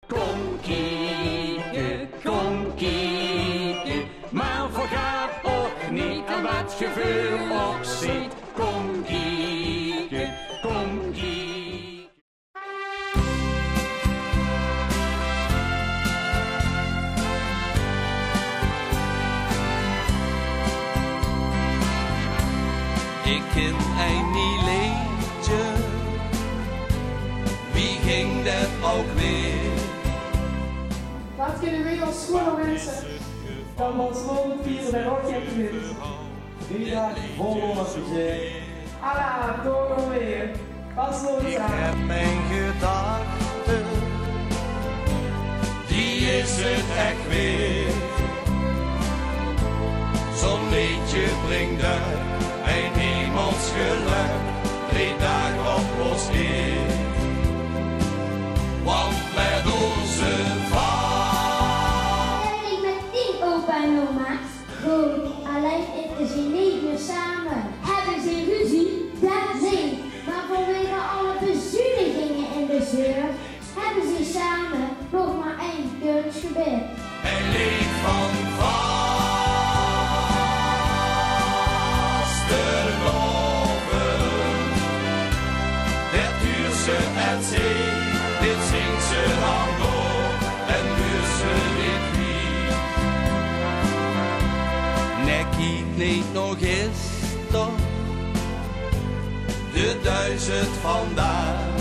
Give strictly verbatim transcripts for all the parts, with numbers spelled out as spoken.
Kom kieke, kom kieke, maar vergaat ook niet aan wat ge veur oog ziet. Kom kieke, kom kieke. Ik kin ein nie leedje. Wie ging det ouk weer? Wat kinne weej als sjoeane minse dan vastelaovend viere mit Roger Knips? Drie daag vol lol en plezeer. Alla, door en weer. Vastelaovend. Ik heb mijn gedachte, die is het echt weer. Zo'n leedje bringt uit mijn hemels geluk, drie dagen op ons in. Want met onze vader. Heb ik met tien opa en oma's? Goed, alleen eten ze niet meer samen. Hebben ze ruzie? Dat niet, maar vanwege alle bezuinigingen in de zorg hebben ze samen nog maar één kunstgebit. Hij leeft van vastelaovend. Det huurt ze en zee, dit zingt ze dan door en huurt ze dit kwiet. Nek ik niet nog eens toch de duizend vandaag.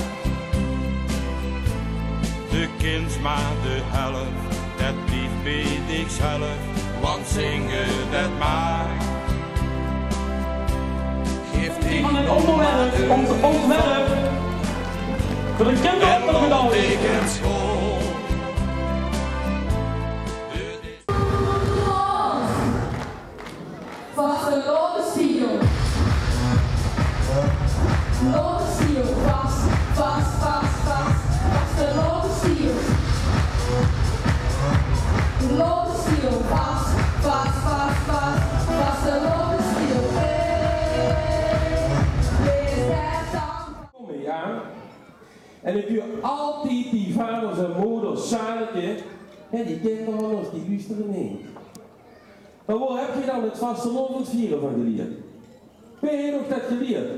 De kins maar de helft, det blieft bie dich zelf, want zinge det maak. Geeft die van het onderwerp, om het ontwerp voor de kinderopvang gedaan. Vastelaovesstiel. Vastelaovesstiel. Vas, vas, vas, vas. Vastelaovesstiel. Vastelaovesstiel. Vas, vas, vas, vas. Vastelaovesstiel. Hey, wees het dan. Kom maar, ja. En ik huur altied die vaders en moders zanieke, hè, die kinderanners, die luustere neet. Maar wo heb geej dan het vastelaovend viere van gelierd? Wae het uch det gelierd?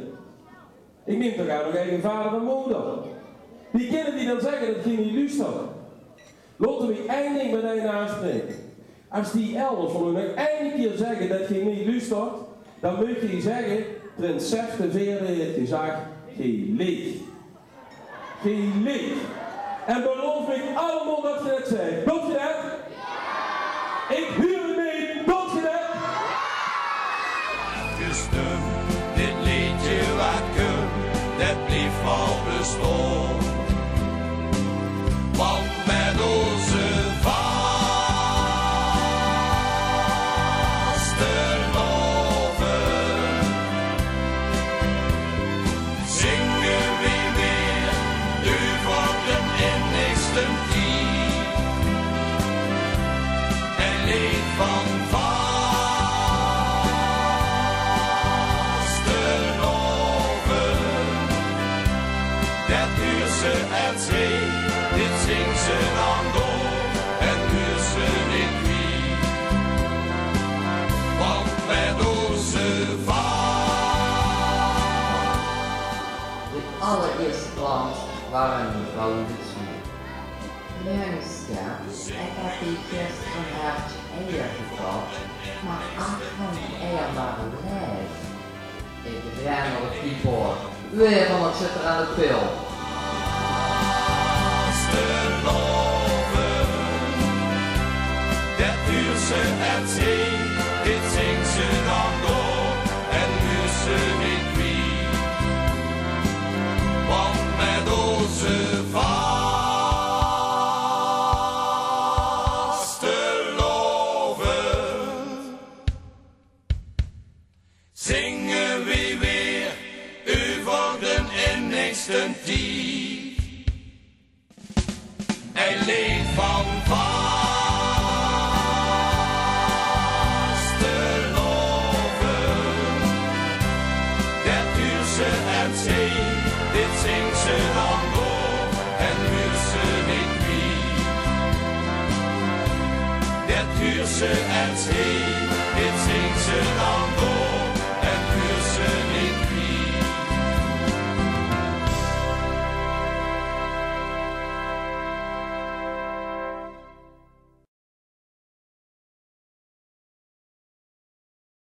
Ik neem toch aan, uch eige vader en moder. Wie kinne die dan zegge det geej neet luustert? Laot mich ein ding mit ein aanspraeke. As die elders van uch nog ein kier zegge det geej neet luustert, dan mót geej zegge: Prins Sef de Veerde het gezag: geej leeg. Geej leeg. En beloof mich allemaol det geej det zeet. Doot geej det? Ik huur het neet. Doot geej det? Gestum, dit leedje wat kump, det blieft waal bestaon. Want met onze vastelaovend zinge weej weer euver den innigsten tied. En leed van vastelaovend, det huurt ze en zee, dit zingt ze dan door en huurt ze neet kwiet. Want met onze va- De allereerste klant waar een vrouw in de zuur. Jongske, ik heb hier gisteren een hertje eier gekocht, maar acht van die eier waren leeg. Ik ren naar de piepot. Weer van het zit er aan de pil. Vastelaovend, det huurt ze en zee, dit zingt ze dan door en huurt ze neet kwiet. Want met onze vastelaovend zinge weej weer euver den innigsten tied. Ein leed van vastelaovend, det huurt ze en zee, dit zingt ze dan door en huurt ze neet kwiet. Huur ze en heen, dit zing ze dan